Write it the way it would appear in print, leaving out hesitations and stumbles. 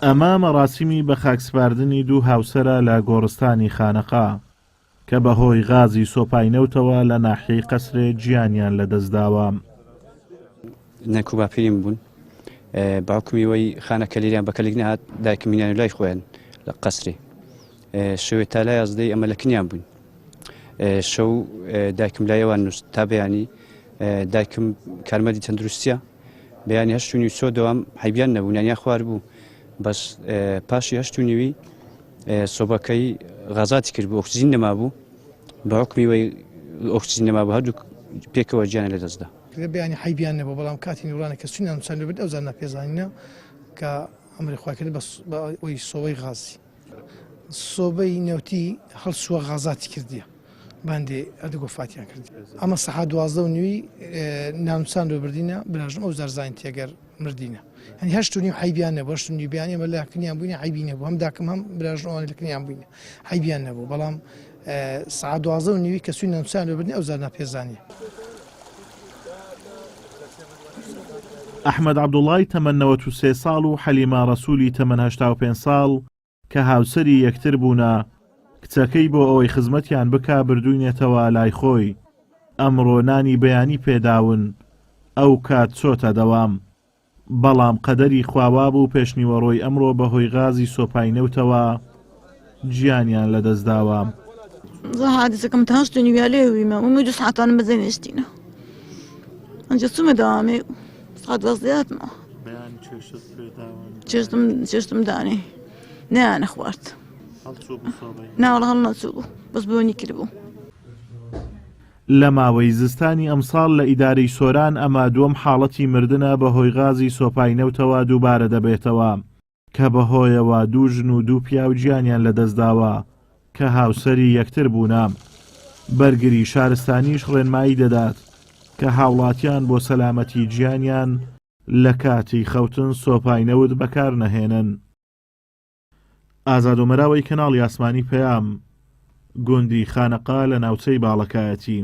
ئەمە مەراسیمی بەخاکسپاردنی دوو هاوسەرە لە گۆڕستانی خانەقا، کە بەهۆی غازی سۆپای نەوتەوە لە ناحیەی قەسرێ گیانیان لەدەستداوە. نەک و باپیریم بوون باوکم ئیوەی خانە کەلیریان بە کەلیک نەهات دایکم مینان لای خۆیان لە قەسری شەوێ تا لای یازدەی ئەمە لە کنیان بووین شەو دایکم لای ئەوان نووست تا بەیانی دایکم کارمەدی تەندروستیە بەیانی هەشت و نیو چۆ دەوام حەیبیان نەبوو نانیان خوارد بوو بەس پاشی هەشت و نیوی سۆبەکەی غازاتی کرد بوو ئۆکسجین نەمابوو بە حکومی وەی ئۆکسجین نەمابوو هەردوو پێکەوە گیانە لەدەستدا. بەیانی حەیبیان نەبوو بەڵام کاتی نوڕانە کە چوینان چەند برد ئەو زانا پێزانینە کە ئەمری خوا کرد بە ئەوی سۆبەی غازی سۆبەی نەوتی هەڵسووە غازاتی کردیە باندێ ئەدە گۆفاتیان کرد ئەمە سەحا 12 و نوی ناونسان لۆ بردینە براژم ئەو زارزانین تێگەر مردینە هەنی هەشت و نیو حەیبیان نەبوو هەشت و نیو بیانی ئەمە لە کنیان بووینە عەیبی نەبوو هەم داکم هەم براژن ئەوانە لە کنیان بووینە عەیبیان نەبوو بەڵام سەعات 12 و نیوی کە سوی نەمسان لۆ بردنی ئەو زار ناپێزانیە. ئەحمەد عەبدوڵای تەمەن 93 ساڵ و حەلیمە ڕەسوولی تەمەن 85 ساڵ کە هاوسەری یەکتر بوونە، کچەکەی بۆ ئەوەی خزمەتیان بکا بردووینێتەوە لای خۆی، ئەمڕۆ نانی بەیانی پێداون، ئەو کات چۆتە دەوام. بەڵام قەدەری خوا وابوو پێشنیوەڕۆی ئەمڕۆ بەهۆی غازی سۆپای نەوتەوە گیانیان لەدەستداوە. بەیانی چێشتت پێ داون؟ چێشتم چێشتم دانێ نەیانە خوارد هەڵچوو بوو سۆبەی؟ ناوەڵا هەڵنەچوو بوو بەس بۆنی کردبوو. لە ماوەی زستانی ئەمساڵ لە ئیدارەی سۆران ئەمە دووەم حاڵەتی مردنە بەهۆی غازی سۆپای نەوتەوە دووبارە دەبێتەوە. کە بەهۆیەوە دوو ژن و دوو پیاو گیانیان لەدەستداوە کە هاوسەری یەکتر بوونە. بەرگری شارستانیش ڕێنمایی دەدات کە هاوڵاتیان بۆ سەلامەتی گیانیان لە کاتی خەوتن سۆپای نەوت بەکارنەهێنن. ئازاد ئۆمەراوەی کەناڵی ئاسمانی پەیام، گوندی خانەقا لە ناوچەی باڵەکایەتی.